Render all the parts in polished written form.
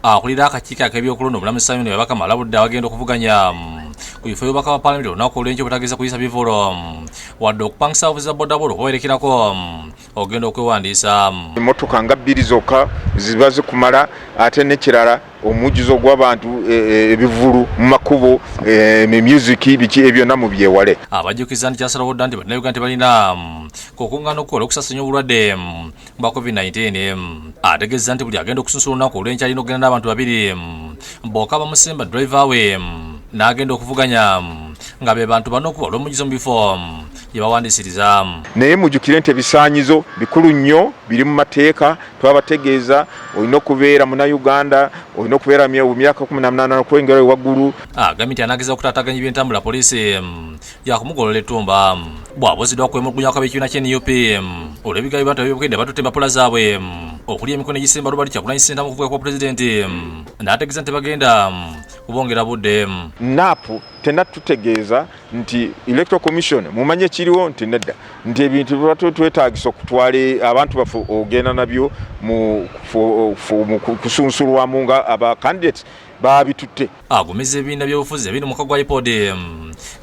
Akulira akakiiko ak'ebyokulonda, Omulamuzi Simon Byabakama, alabudde abagenda okuvuganya ku bifo by'obubaka bwa Paalamenti olunaku olw'enkya obutageza kuyisa bivulo wadde okupangisa abavuzi ba bodaboda okubawerekerako ogenda okwewandiisa. Emmotoka nga bbiri zokka ziba zikumala. Ate nekirala, omujjuzo gw'abantu, ebivulu mu makubo, music, biki, ebyonna mubyewale. Abajjukiza nti kyasalawo dda nti Bannayuganda tebalina kukuŋŋaana okukola okusasanya obulwadde bwa COVID-19. Ategeeza nti buli agenda okusunsula olunaku olw'enkya alina okugenda n'abantu babiri bokka bamusemba, driver we n'agenda okuvuganya, nga be bantu bano okuba olw'omujjuzo mu bifo gye bawandiisiriza. Naye mujjukire nti ebisaanyizo bikulu nnyo, biri mu mateeka. Twabategeeza, olina okubeera Munnayuganda, olina okubeera mu myaka 18 okwengera waggulu. Agambye nti anageza okutaataganya ebyentambula, poliisi yakumugolola ettumba. Bw'abuuziddwa kwemulugunya kw'abekibiina kye NUP olw'ebigambo abantu ab'ebyokwerinda batutte empapula zaabwe okuli emikono egisemba Robert Kyagulanyi Ssentamu okuvuga kwa pulezidenti, n'ategeeza nti tebagenda kubongera budde. NUP tenatutegeeza nti Electoral Commission mumanye ekiriwo nti nedda, nti ebintu biba twetagisa okutwala abantu baffe ogenda nabyo mu kusunsulwamu nga aba candidates babitutte. Agumiza ebibiina by'obufuzi ebiri mu mukago gwa IPOD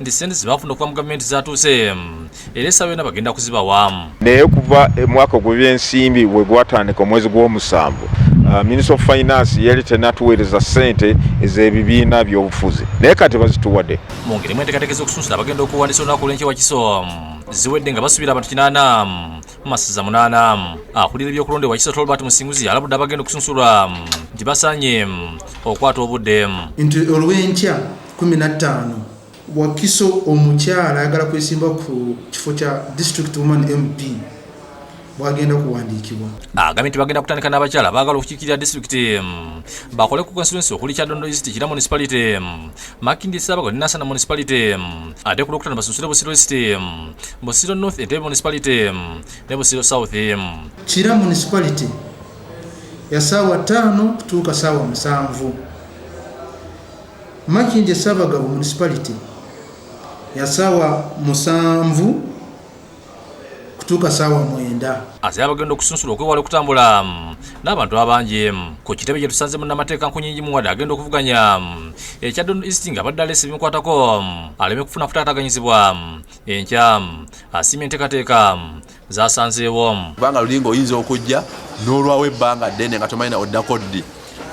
nti ssente zebafuna okuva mu gavumenti zatuuse era essaawa yonna bagenda kuzibawa. Naye okuva omwaka gw'ebyensimbi bwe gwatandika omwezi gw'omusanvu, Minister of Finance yali tenatuweereza ssente ez'ebibiina by'obufuzi, naye kati bazituwadde. Mu ngeri emu, enteekateeka ez'okusunsula abagenda okuwandiisa olunaku olw'enkya Wakiso ziwedde nga basuubira abantu 80 mu masaza 8. Akulira ebyokulonda Wakiso, Tolbert Musinguzi, alabudde abagenda okusunsulwa nti basaanye okukwata obudde. Nti olw'enkya 15, Wakiso, omukyala ayagala kwesimba ku kifo kya District Woman MP bwagenda kuwandiikibwa. Agambye nti bagenda kutandika n'abakyala abaagala okukiikirira disitulikiti bakole ku constituency okuli Kyadondo East, Kira Municipality, Makindye Ssaabagabo ne Nansana Municipality, ate ku Lwokutaano basunsule Busiro East, Busiro North, Entebbe Municipality ne Busiro South. Kira Municipality ya saawa 5 kutuuka saawa 7. Makindye Ssaabagabo Municipality ya saawa 7 kutuuka saawa 9. Ate abagenda okusunsula okwewala okutambula n'abantu abangi. Ku kitebe gye tusanze munnamateeka Nkunyingi Muwada agenda okuvuganya ekya Kyadondo East nga abadde aleese ebimukwatako aleme kufuna kutaataganyizibwa enkya, asiimye enteekateeka zasanzeewo. Kubanga lulinga oyinza okujja n'olwawo ebbanga ddene nga tomanyi oddako ddi,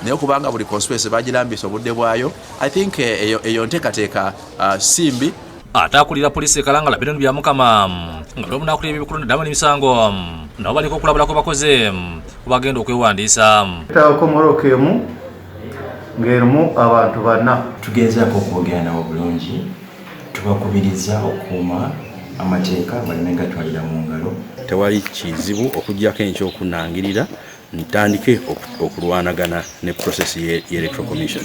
naye kubanga buli constituency bagirambisa obudde bwayo, I think eyo nteekateeka simbi. Ate akulira poliisi e Kalangala, Benon Byamukama, nga lwomunaakulira ebyokulonda ddama n'emisango, nabo baliko okulabula kwe bakoze kubagenda okwewandiisa. Komoroka emu ng'erimu abantu bana. Tugezaako okwogera nabo bulungi, tubakubiriza okukuuma amateeka baleme gatwalira mu ngalo. Tewali kizibu okuggyako enkya okunangirira ntandike okulwanagana ne process ye Electoral Commission.